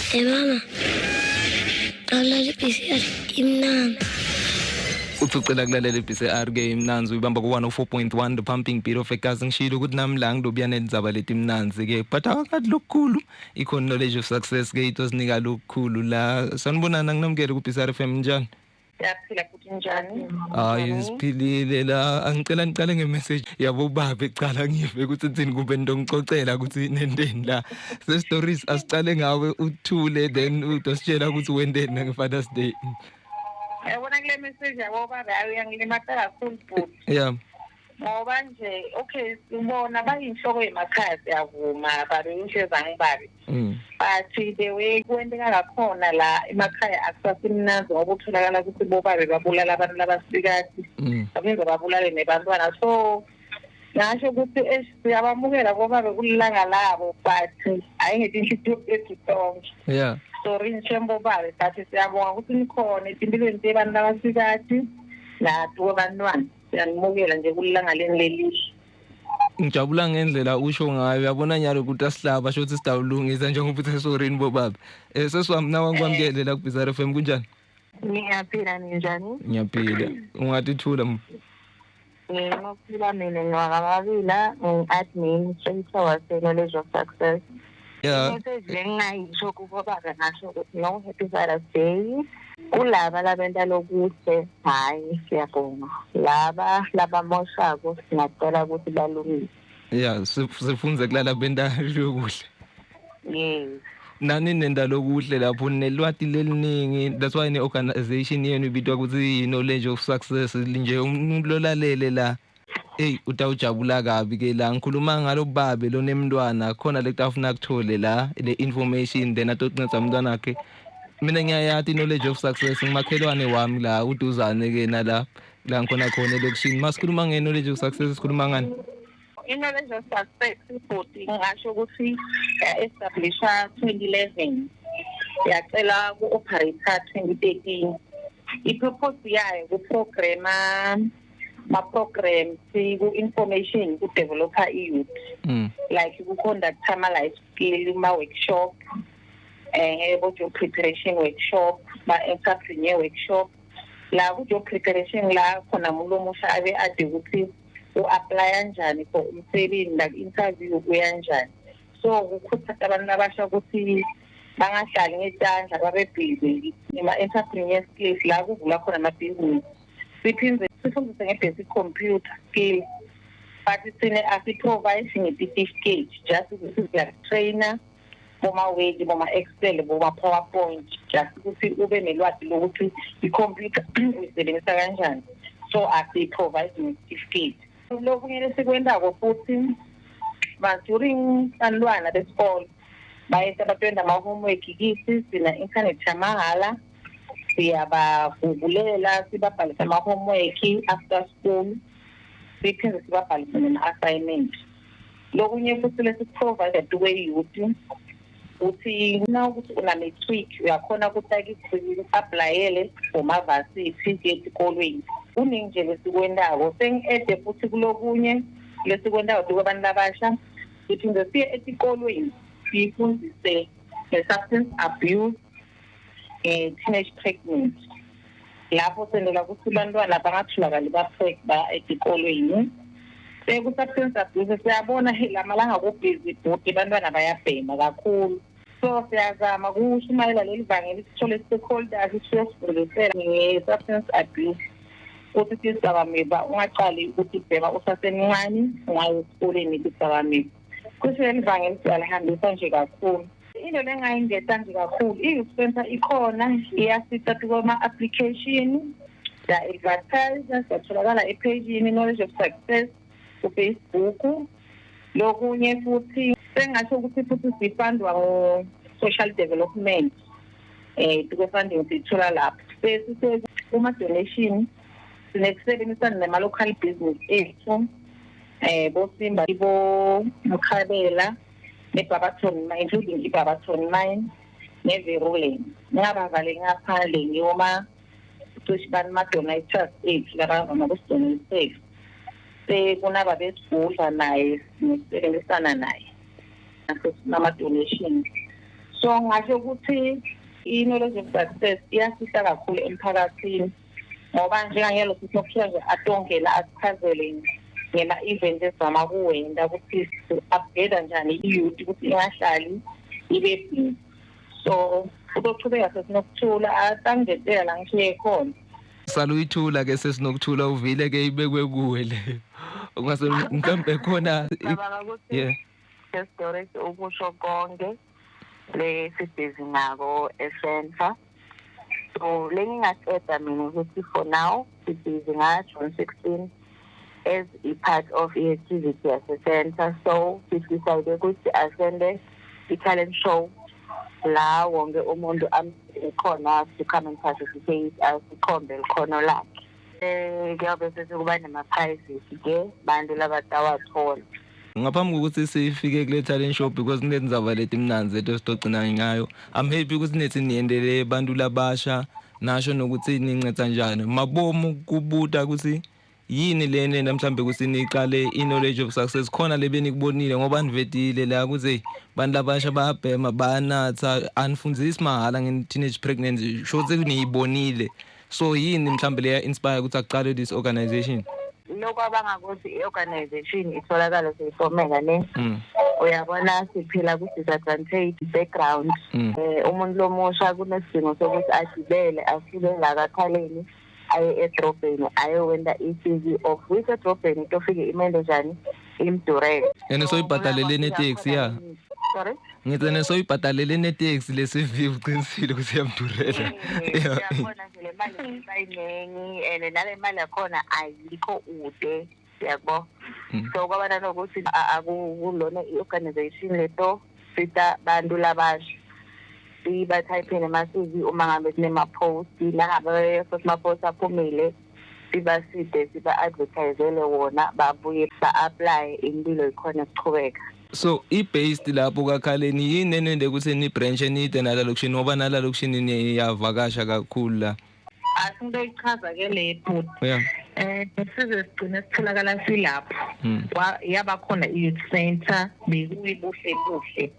Hey mama, awulala i-BCR imnandi. Uthi ucela kulalela i-BCR ke imnanzi, uyibamba ku-104.1, the pumping beat of egazi. Ngishilo ukuthi nami la ngilobuya nendzaba leti mnanzi ke, but akakathi lokukhulu ikhona Knowledge of Success ke itosinika lokukhulu la. Sanibonana, nginamukele ku-BCR FM. Njani? Siyaphila futhi, njani? Hayi, siphilile la. Angicela niqale ngemessage yabo baba ecala, ngive ukuthi thini, kumbe nitongicocela ukuthi nendeni la. Se-stories asicale ngawe uthule, then utositshela ukuthi wendeni nange-Father's Day. Yabona kule message yabo baba, hayi, uyangilimata kakhulu bhuti. Ngoba nje, okay, ubona bayinhloko yemakhaya, siyavuma, babe inhlezi angibabi. But the way kwenteka ngakhona la emakhaya akusasimnandzi ngoba utholakala ukuthi bobabe babulala abantu labasikati. Baphinde babulale nebantwana. So ngasho ukuthi eish, siyabamukela bobabe kulilanga labo, but hayi ngetinhlitiyo tethu tonke. Sorry nje bobabe, but siyabonga ukuthi nikhona etimpilweni tebantu labasikati nathi bantwana. Siyanimukela nje kulilanga leni lelihle. Ngijabula ngendlela usho ngayo. Uyabona nyalo ukuthi asihlaba sho ukuthi sidawulungisa njengoba uthe sorry bobaba. Sesiwami nawe, ngikwamukele la ku-BCR FM. Kunjani? Ngiyaphila, ninjani? Ngiyaphila. Ungathi thula. Nginokuphila mina, ngiwakamabila, ngi-administrator wase-Knowledge of Success. Message lengingayisho kubo baba, ngasho ukuthi no, happy Father's Day. Kulaba labenta lokuhle, hhayi, siyabonga. Laba labamoshako, singacela ukuthi balungise. Yeah, sifunze kulala benta lokuhle. Yes. Nani nenda lokuhle lapho, nelwati leliningi, that's why ne-organization yenu ibitwa ukuthi i-Knowledge of Success. Nje umuntu lolalele la, eyi, utawujabula kabi ke la. Ngikhuluma ngalo babe lonemntwana khona lekutawufuna kuthole la le information, then atokuncedza umntwana wakhe. Mina ngiyayati Knowledge of Success, ngimakhelwane wami la uduzane ke nala la ngikhona khona elokishini. Masikhuluma nge-Knowledge of Success, sikhuluma ngani? I-Knowledge of Success, bhuti, ngingasho ukuthi ya-establisha 2011, yacela ku-operate 2013. I-purpose yayo kuprograma ma-programs ku-information, ku-developa i-youth, like ku-conducta ama-life skill, ma-workshop, bo-job preparation workshop, ma-entrepreneur workshop. La ku-job preparation la khona umuntu omusha abe ade ukuthi u-applya njani for umsebenzi, la ku-interview kuyanjani. So kukhuthaza abantu abasha ukuthi bangahlali ngetandla, babe busy. Nema-entrepreneur skills, la kuvula khona amabhizinisi. Siphinde sifundise nge-basic computer skill, but thine asiprovide nge-certificate, just ukuthi siyatraina boma-Word, boma-Excel, boma-PowerPoint, just ukuthi ube nelwazi lokuthi i-computer uyisebenzisa kanjani. So asiyiprovide nge-certificate. Lokunye lesikwentako futhi, ma during bantwana besikolo bayeta batwenda ama-homework kithi, sina-internet yamahhala, siyabagugulela, sibabhalise ama-homework after school, siphinde sibabhalise nema-assignment. Lokunye futhi lesikuprovide tukwe-youth uthi na ukuthi una-matric, uyakhona ukuthi aku-applyele for ma-varsity etikolweni. Kuningi nje lesikwentako. Sengi-ede futhi kulokunye lesikwentako tukwabantu labasha, siphinde siye etikolweni siyifundise nge-substance abuse, teenage pregnancy. Lapho sendela ukuthi bantwana bangatholakali ba-preg ba etikolweni. Seku-substance abuse, siyabona lamalanga kubhizi bhuti, bantwana bayabhema kakhulu, so siyazama kushumayela leli vangeli, sithole stakeholders, siyosifundisela nge-substance abuse ukuthi tidzakamiva ungacali ukuthi bhema usasemncane, ungayi esikoleni tidzakamiva. Kusho leli vangeli siyalihambisa nje kakhulu. Into lengayingeta nje kakhulu, i-youth center ikhona, iyasita kuma-application, siya-advertise, siyatholakala ephejini Knowledge of Success ku-Facebook. Lokunye futhi sengasho ukuthi futhi sifundwa ngo-social development, tuke-funding siyithola lapho. Bese kuma-donation sinekusebenzisana nama-local business ethu, boSimba, bo Mkhabela, ne-Barberton Mine, including i-Barberton Mine ne-Verulam. Ngingabavale ngaphandle ngiyoma cishe bani ma-donators ethu labavama ukusidonatela. Sekunaba besigudla naye, sinekusebenzisana naye nama-donation. So So ngasho ukuthi i-knowledge of success iyasisa kakhulu emphakathini, ngoba njengangelo sithi nje atongela asichazele ngema-event esizama kuwenta ukuthi si-upgrade njani i-youth ukuthi ingahlali ibe busy. So uzochubeka sesinokuthula, atangetela la ngishiye khona. Saluyithula ke sesinokuthula, uvile ke, ibekwe kuwe le. Ungase mhlambe khona. Ngicabanga ukuthi Doris ukusho konke le sibhizi ngako e-center. So lengingaqeda mina ukuthi for now sibhizi nga June 16 as a part of i-activity yase-center. So si-decide ukuthi asende i-talent show la wonke umuntu khona to come and participate, asikhombe likhono lakhe. Kuyabe sekuba nama-prizes ke bantu labatawathola. Ngaphambi kokuthi sifike kule talent show, because kunetindzaba letimnandzi leto sitogcina ngayo, I'm happy ukuthi nethi niyendele bantu labasha, nasho nokuthi ninceda njani mabomu kubuta ukuthi yini lena mhlambe ukuthi niqale i-knowledge of success khona lebe nikubonile, ngoba nivedile la ukuthi bantu labasha bayabhema, bayanatha, anifundzisi mahhala nge-teenage pregnancy, sho ukuthi niyibonile. So yini mhlambe leya inspire ukuthi akuqale this organization? Lokho abangakuthi i-organization itholakala seyifomeka ne. Uyabona, siphila ku-disadvantage background. Umuntu lomusha kunesidingo sokuthi agibele asuke la kakhaleni aye edrobheni ayowenta i-CV, of which edrobheni tofike imende njani, imdurele. And soyibhadalele neteksi ya. Sorry? Ngithi nesoyibhadalele neteksi le CV, uqinisile ukuthi iyamdurela. Uyabona nje, le mali bayinengi and nale mali yakhona ayikho ude, yabo. So kwaba nanokuthi akulona i-organization leto sita bantu labasha, sibathayiphe nema-CV uma ngabe kunema-post, nangabe futhi ama-post aphumile, sibaside siba-advertisele wona, babuye ba-apply, impilo ikhona kuchubeka. So i-based lapho kakhaleni, yini enende ukuthi ni-branch enide nala lokishini, ngoba nala lokishini niyavakasha kakhulu la? Asinto ichaza ke le bhuti. Size sigcine sitholakala silapho. Yaba khona i-youth center, bekuyibuhle buhle.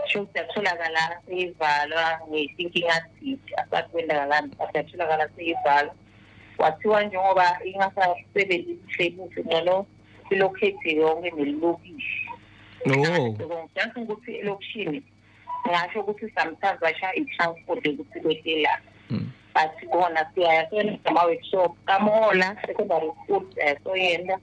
Sho ukuthi yatholakala seyivalwa nge-thinking athi asakwenda but yatholakala seyivalwa. Kwathiwa njengoba ingasasebenzi buhle buhle, ngcono silocate yonke nelilokishi. Just ukuthi elokishini ngasho ukuthi sometimes bashaya i-transport ukuthi bete la. But kona siyaya soyenza ama-workshop kaMola Secondary School, siyasoyenda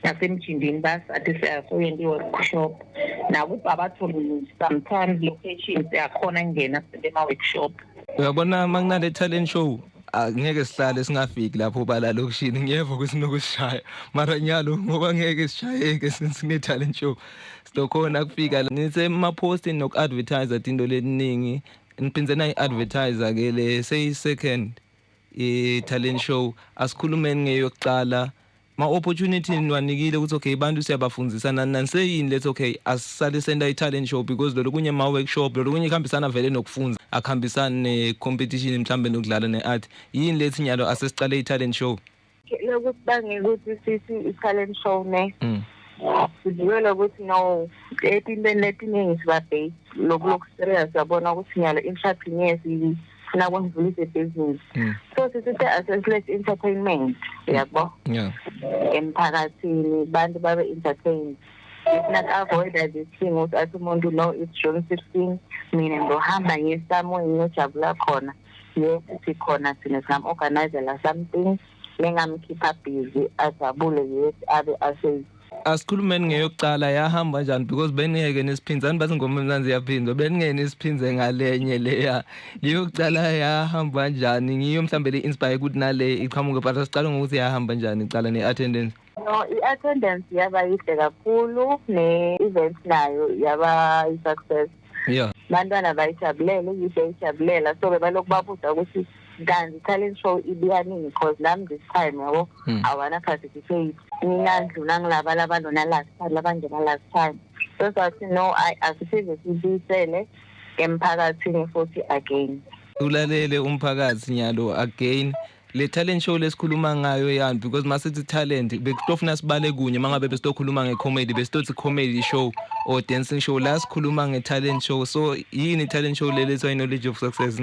nasemjindini, basathi siyasoyenda i-workshop nakubhabatholi, sometimes location siyakhona ngena sente ema-workshop. Uyabona, makunale talent show angeke sihlale singafiki lapho bala lokishini. Ngiyeva ukuthi nokusishaya mara nyalo ngoba ngeke sishayeke since kune talent show, sizokhona kufika nithe ema-posting noku-advertise tinto letiningi, niphindze nayi-advertise ke le seyi-second i-talent show. Asikhulumeni ngeyokuqala, ma-opportunity niwanikile ukuthi okay, bantu siyabafundzisa nani nani, seyini lethi okay, asisale senta i-talent show, because lolo kunye ma-workshop, lolo kunye kuhambisana vele nokufundza, akuhambisani ne-competition mhlambe nokudlala ne-art. Yini lethi nyalo asesicale i-talent show? Lokuthi bangekuthi sithi i-talent show ne, sivukele ukuthi no, etintweni letiningi siba-base loku loku-serious, uyabona ukuthi nyalo entrepreneurs sifuna ukundlulisa ibhizinisi. So sithi asesilethe entertainment, uyabo, emphakathini, bantu babe entertained. Sifuna ku-avoid this thing ukuthi athi umuntu, "No, it's June 16, mina ngizohamba ngiye somewhere ngiyojabula khona." Yes, sikhona thina, singam-organizela something lengamkhipha busy, ajabule, yes, abe ase Asikhulumeni ngeyokucala, yahamba kanjani? Because beningeke nisiphinze, bathi ngoma emnanzi yaphindwa, beningeke nisiphinze ngalenye leya. Leyokucala yahamba kanjani? Ngiyo mhlambe le inspire ukuthi nale iqhamuke, but asicale ngokuthi yahamba kanjani icala ne-attendance. No, i-attendance yaba yihle kakhulu, ne-event nayo yaba i-success. Bantwana bayijabulele, yihle ijabulela, so bebalokhu babuza ukuthi kanti talent show ibuya nini, because nami this time, yabo, I wanna participate, ngingandlula ngilaba labalona last time, labangena last time. So sathi no, asisize sibuyisele emphakathini futhi again. Ulalele umphakathi nyalo again. Le talent show lesikhuluma ngayo yani, because masithi talent bekutofuna sibale kunye, mangabe besitokhuluma nge-comedy besitothi comedy show or dancing show. La sikhuluma nge-talent show, so yini talent show le lethiwa i-Knowledge of Success?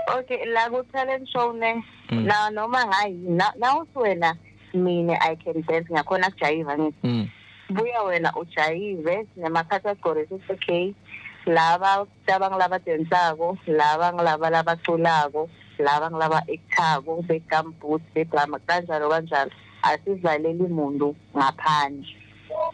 Okay, la ku talent show ne, na noma ngayini, na uthi wena, mina I can dance, ngiyakhona kujayiva, ngithi buya wena ujayive nema-categories. It's okay, laba laba densako, laba ngilaba labaculako, laba ngilaba actako, be-gumboot, be-drama, kanjalo kanjalo. Asivaleli muntu ngaphandle,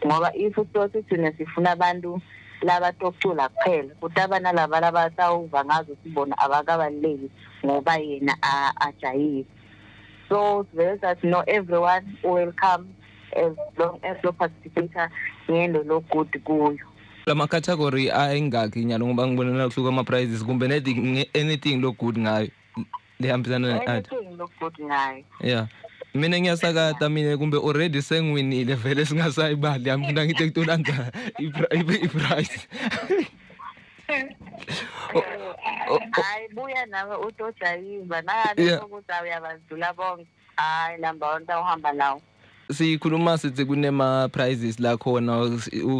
ngoba if utothi thina sifuna abantu labatocula kuphela, kutaba nalaba labatawuva ngazo sibona abakabaluleki ngoba yena ajayive. So sivele sathi no, everyone welcome as long as lo participate ngento lo good kuyo. Lama category ayingakhi nyalo? Ngoba ngibona nakuhluka ama prizes, kumbe anything lo good ngayo lehambisana ne-art? Anything lo good ngayo. Yeah, mina ngiyasakata mina, kumbe already sengiwinile vele, singasayibali yami, funa ngithi kutolandza i-prize. Hayi, buya nawe utojayiva nangabe ukuthi uyabazula bonke, hayi, number one tawuhamba nawo. Sikhuluma sithi kunema prizes la khona,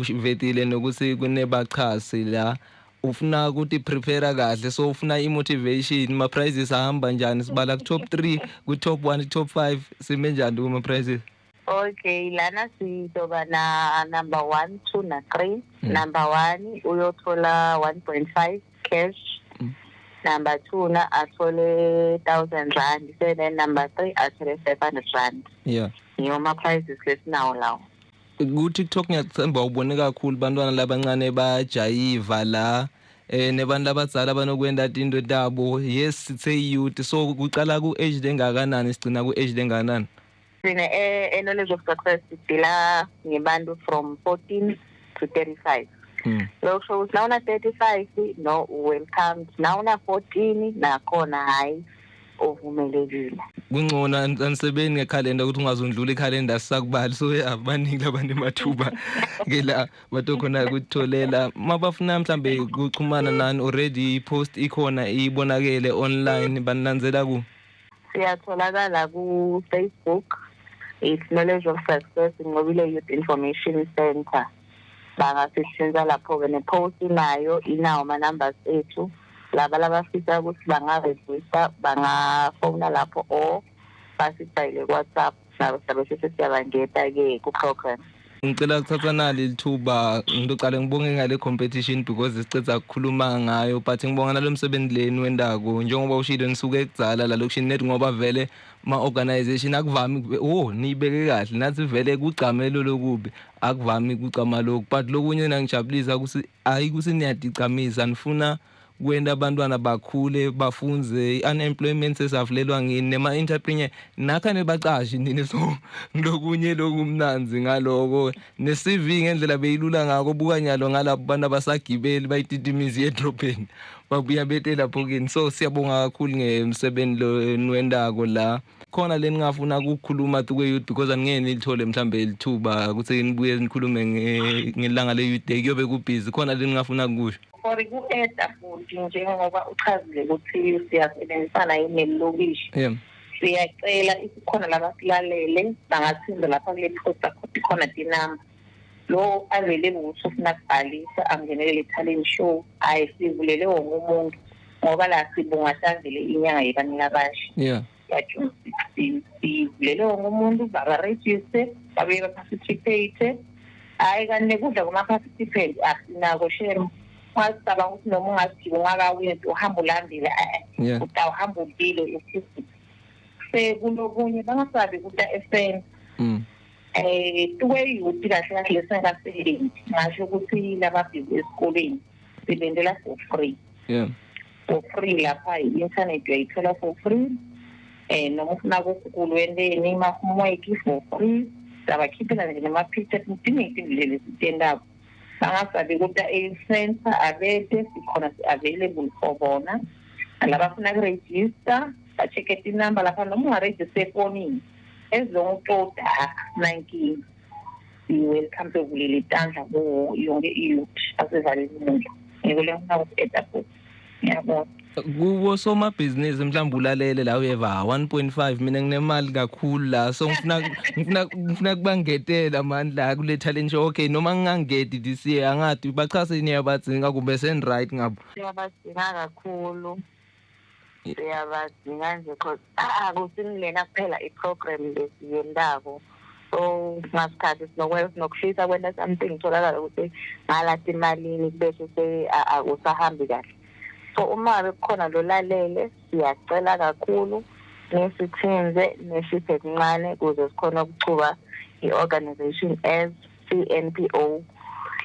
uvetile nokuthi kunebachasi la ufuna ukuthi prepare kahle, so ufuna i-motivation. Ma prizes ahamba njani? Sibala ku top 3, ku top 1, top 5, sime njani kuma prizes? Okay, lana sizoba na number 1, 2 na 3. Number 1 uyothola 1.5 cash, number 2 na athole 1000 rand, so then number 3 athole 500 rand. Ngiyo ma prizes lesinawo lawo. Ku TikTok ngiyathemba ubone kakhulu bantwana labancane bajayiva la, nebantu abadzala banokwenda tinto tabo. Yes, sithe youth, so kuqala ku age lengakanani, sigcina ku age lengakanani? Sine e-Knowledge of Success sidila ngebantu from 14 to 35. Lokho ukuthi nawuna 35, no, welcome. Nawuna 14 nakhona, hayi, uvumelekile. Kungcono anisebenzi ngekhalenda ukuthi ungazondlula ikhalenda, sisakubali. So ya, baningi labanemathuba ke la batokhona ukutholela mabafuna mhlambe kuchumana nani. Already i-post ikhona, ibonakele online, banilandzela ku? Siyatholakala ku-Facebook, it's Knowledge of Success Nqobile Youth Information Center. Bangasishintsha lapho-ke, ne-post inayo, inawo ama-numbers ethu. Laba labafisa ukuthi bangarejista bangafona lapho or basibhayile ku-WhatsApp, nabo sabe sesiyabangeta-ke ku-program. Ngicela ukuthatha nali lithuba, ngicale ngibonge ngale competition because sicetha ukukhuluma ngayo, but ngibonga nalo msebenzi leni wendako, njengoba ushilo nisuke ekudzala la lokishini net, ngoba vele ma organization akuvami, oh, niyibeke kahle nathi vele kugcamelo lokubi, akuvami kucama lokhu, but lokunye nangijabulisa ukuthi ayi kuthi niyadicamisa, nifuna kwenta abantwana bakhule, bafunze. I-unemployment sesavulelwa ngini nema-entrepreneur nakha nebacashi nini, so ngilokunye lokumnanzi ngaloko. Ne-CV ngendlela beyilula ngako, buka nyalo ngalabo bantu abasagibeli bayititimizi edrobheni, babuya bete lapho kini. So siyabonga kakhulu ngemsebenzi lo niwendako la khona. Le ningafuna ukukhuluma tukwe-youth, because angeke nilithole mhlambe lithuba ukuthi nibuye nikhulume ngelanga le-youth day, kuyobe kubhizi khona. Le ningafuna kusho? For ku-eda futhi, njengoba uchazile ukuthi siyasebenzisana yini nelilokishi, siyacela isikhona labasilalele bangathinda lapha kule poster, ikhona tinamba. Lo avele ukuthi ufuna kubhalisa angenele le talent show, hayi, sivulele wonke umuntu, ngoba la sibungatavele inyanga yebantu labasha ya June 16. Sivulele wonke umuntu, babarejiste, babuye baparticipate. Hhayi, kanti nekudla kuma-participant asinako shem. Ungazicabanga ukuthi noma ungazijika ungakawenzi, uhamba ulambile, e-e. Utawuhamba udlile uphuzile. Sekulokunye, bangasabi kuta efeni. Tuke-youth kahle kahle lesingasebenzi, ngasho ukuthi lababhizi esikoleni, sibendela for free. For free lapha, i-internet uyayithola for free, noma ufuna ku-Google wenteni, ma-homework for free, sabakhiphela nje nema-picture, tiningi tindlela lesitendako. Bangasabi kuta e-center, abete sikhona, si-available for bona. Labafuna kurejista ba-check-e tinamba lapha, noma ungarejista efonini, as long utoda, akunankinga. Si-welcome, sevulele itandla kuwo yonke i-youth, asivaleli muntu. Ngiko le ngifuna uku-eda futhi, ngiyabona. Kubo somabhizinisi, mhlawumbe ulalele la, uyeva 1.5, mina nginemali kakhulu la, so ngifuna kubangetela mani la kule talent show. Okay, noma ngingangedi this year, angadi bachase, niyabadzinga kumbe sen right ngabo? Siyabadzinga kakhulu, siyabadzinga nje, 'cause akusimlena kuphela i-program lesiyentako. So ngasikhathi sinokufisa kwenta something, tholakala ukuthi ngala timalini bese akusahambi kahle. So uma ngabe kukhona lolalele, siyacela kakhulu nesithinze, nesiphe kuncane ukuze sikhone ukuchuba i-organization as CNPO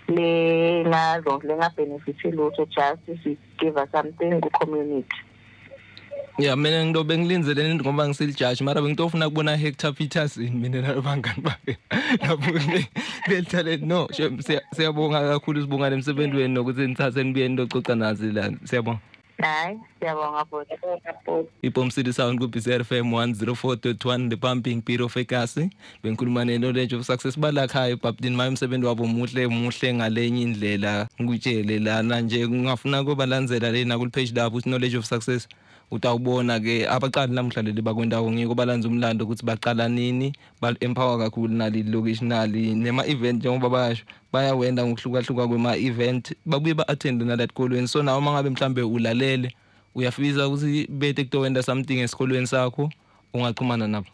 lengazo lengabhenefithi lutho, just si give us something ku-community. Ya, mina ngilobe ngilindzele ngoba ngisilijaji, mara bengitofuna kubona Hector Peterson mina nabangani bakhe lapho kule talent. No, siyabonga kakhulu, sibonga nemsebenzi wenu nokuthi nithathe nibuye nilococa nazi la. Siyabonga. Hayi, siyabonga futhi. Ipom City Sound ku BCR FM 104.1, the pumping beat of ekasi. Bengikhuluma ne Knowledge of Success balakhaya eBhabtini. Maye, umsebenzi wabo muhle, muhle ngalenye indlela. Ngikutshele lana nje, ngingafuna kubalandzela lena ku page lapho, Knowledge of Success, utawubona ke abaqali namhla leli bakwendawo, ngiko balanza umlando ukuthi baqala nini, ba empower kakhulu nali lokishi nali nema event, njengoba bayasho bayawenda ngokuhlukahluka kwema event, babuye ba attend nalatikolweni. So nawe mangabe mhlambe ulalele, uyafisa ukuthi bete kutowenda something esikolweni sakho, ungachumana nabo.